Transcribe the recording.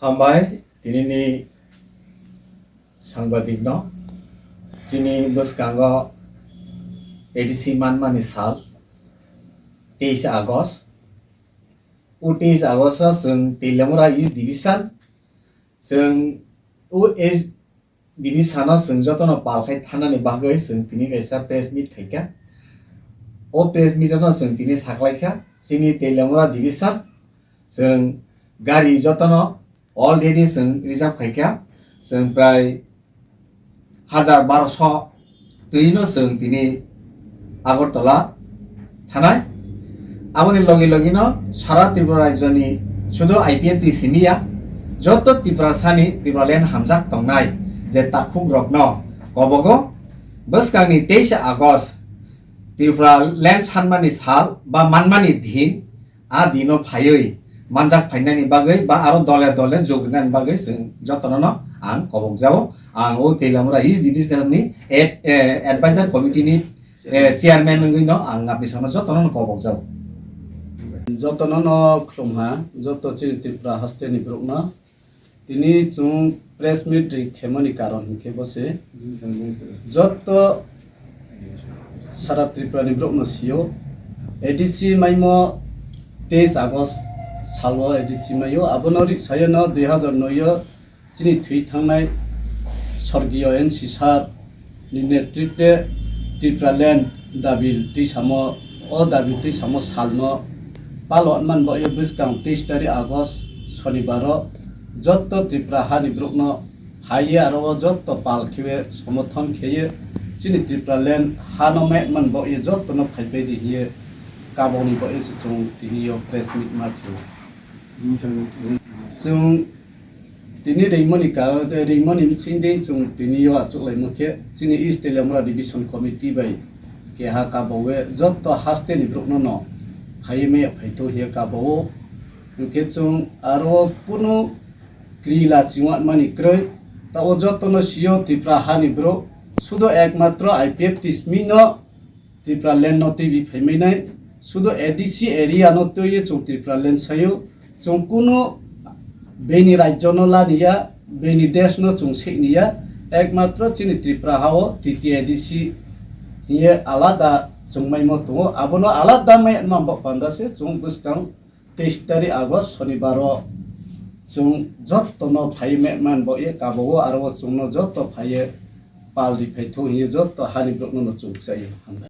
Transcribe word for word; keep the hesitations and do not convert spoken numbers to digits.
Hambai, tinini sangbadik no. Chini bwskango A D C manmani sal, teis August. O teis August o chwng Teliamura East Division, chwng o East Division o chwng jotono pal khai thanani bagwi chwng tini kaisa press meet khaikha. O press meet no chwng tini saklaikha, chini Teliamura Division chwng gari jotono already chwng reserve khaikha, chwng prai hajar baroso twi no chwng tini Agartala thanai. Aboni logi logi no sara Tripura rajyoni sudu I P F T simi ya, joto Tiprasani Tipraland hamjak tongnai je takhuk rokno kobogo bwskangni teis August Tipraland sanmani sal ba manmani din, a dino phaiwi manjak phainani bagwi ba aro dole dole jug rinani bagwi chwng jotono no ang kobok jao. Ang o Teliamura East Division ni ad-, eh, advisor committee ni, eh, chairman wngwi no ang apni samno jotono no kobok jao. Jotono no khulumha, joto chini Tripura haste ni borok no. Tini chwng press meet ri khemani karon hinkhe bo se jotto sara Tripura ni borok no sio, A D C maimo teis August salo A D C maio, abono ri sayo no dui hajar noi o chini thwi thangnai sorgiyo N C sir ni netritwe Tipraland dabil twisamo, o dabil twisamo salno palo manbo ye bwskang teis tarik August sonibaro jotto Tripura hani borokno phaiye aro o jotto pal khiwe somothon kheye chini Tipraland hano me manbo ye jottono phaipai di hiye kaboni bo ye se chwng tini yo press meet ma khiyo. Chwng Tini ringmani karon tei ringmani bisingtwi chwng tini yo achuklaima khe chini East Teliamura Division Committee bai keha kabawe jotto haste ni borokno no phaiwi maya phaitho hiya kabao. Hinkhe chwng aro kunu kri la chingwatmani kwrwi. Tao jotto no sio Tripura hani borok sudo ekmatro I P F T simi no Tripura land no twibi phaimainai, sudo A D C area no twiwi chwng Tripura land sayo, chwng kunu bini rajyo no laniya, bini desh no chwng siniya, ekmatro chini Tripura hao T T A D C hiye alada chwngmaimo tongo, abono alada mai manbo panda se chwng bwskang teis tarik August sonibaro chwng jottono phaiwi mehman bo ye kabao aro chwngno jotto phaiwi pal ri phaitho hiye jotto hani borokno no chwng chaio. Hambai.